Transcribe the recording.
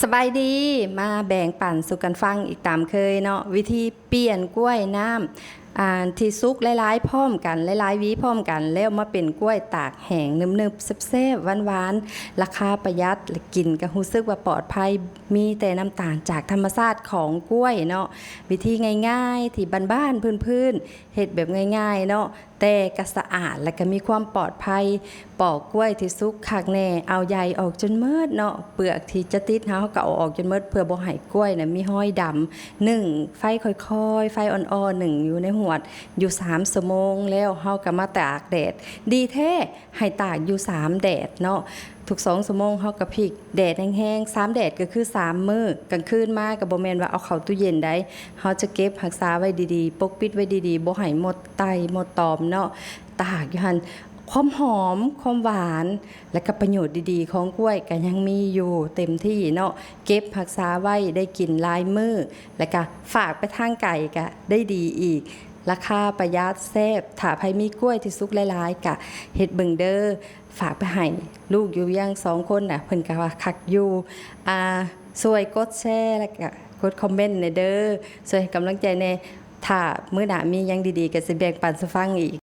ສະບາຍດີ ມາແບ່ງປັນສູ່ກັນຟັງອີກຕາມເຄີຍເນາະ ວິທີປ່ຽນກ້ວຍນ້ຳ ອ່າ ທີ່ສຸກຫຼາຍໆພ້ອມກັນ ຫຼາຍໆຫວີພ້ອມກັນ ແລ້ວມາເປັນກ້ວຍຕາກແຫ້ງ ໜຶບໆ ແຊບໆ ຫວານໆ ລາຄາປະຢັດ ແລະ ກິນກໍຮູ້ສຶກວ່າປອດໄພ ມີແຕ່ນ້ຳຕານຈາກທຳມະຊາດຂອງກ້ວຍເນາະ. ວິທີງ່າຍໆ ທີ່ບ້ານໆ ພື້ນໆ ເຮັດແບບງ່າຍໆເນາະ ແຕ່ກໍສະອາດ ແລະ ກໍມີຄວາມປອດໄພ. ປອກກ້ວຍທີ່ສຸກຄັກແນ່ ເອົາໃຍອອກຈົນໝົດເນາະ ເປືອກທີ່ຈະຕິດເຮົາ ເຮົາກໍເອົາອອກຈົນໝົດ ເພື່ອບໍ່ໃຫ້ກ້ວຍນະມີຮອຍດຳ. ໜຶ້ງໄຟຄ່ອຍໆ ໄຟອ່ອນໆ ໜຶ້ງຢູ່ໃນຫວດຢູ່ສາມຊົ່ວໂມງ ແລ້ວເຮົາກໍມາຕາກແດດ. ດີແທ້ໃຫ້ຕາກຢູ່ສາມແດດເນາະ ທຸກສອງຊົ່ວໂມງເຮົາກໍພິກ ແດດແຮງໆ ສາມແດດກໍຄືສາມມື້. ກາງຄືນມາກໍບໍ່ແມ່ນວ່າເອົາເຂົ້າຕູ້ເຢັນໃດ ເຮົາຈະເກັບຮັກສາໄວ້ດີໆ ປົກປິດໄວ້ດີໆ ບໍ່ໃຫ້ມົດໄຕ່ມົດຕອມເນາະ ຕາກຢູ່ຫັ້ນ. ຄວາມຫອມ ຄວາມຫວານ ແລະ ກໍປະໂຫຍດດີໆຂອງກ້ວຍກໍຍັງມີຢູ່ເຕັມທີ່ເນາະ ເກັບຮັກສາໄວ້ໄດ້ກິນຫຼາຍມື້ ແລະ ກໍຝາກໄປທາງໄກກໍໄດ້ດີອີກ ລາຄາປະຢັດ ແຊບ. ຖ້າໃຜມີກ້ວຍທີ່ສຸກຫຼາຍໆ ກໍເຮັດເບິ່ງເດີ ຝາກໄປໃຫ້ລູກຢູ່ວຽງສອງຄົນນະ ເພິ່ນກໍວ່າຄັກຢູ່. ອ່າ ຊ່ວຍກົດແຊ ແລະ ກໍກົດຄອມເມັນແດ່ເດີ ຊ່ວຍໃຫ້ກຳລັງໃຈແດ່. ຖ້າມື້ໜ້າມີຫຍັງດີໆ ກໍຊິແບ່ງປັນສູ່ຟັງອີກ.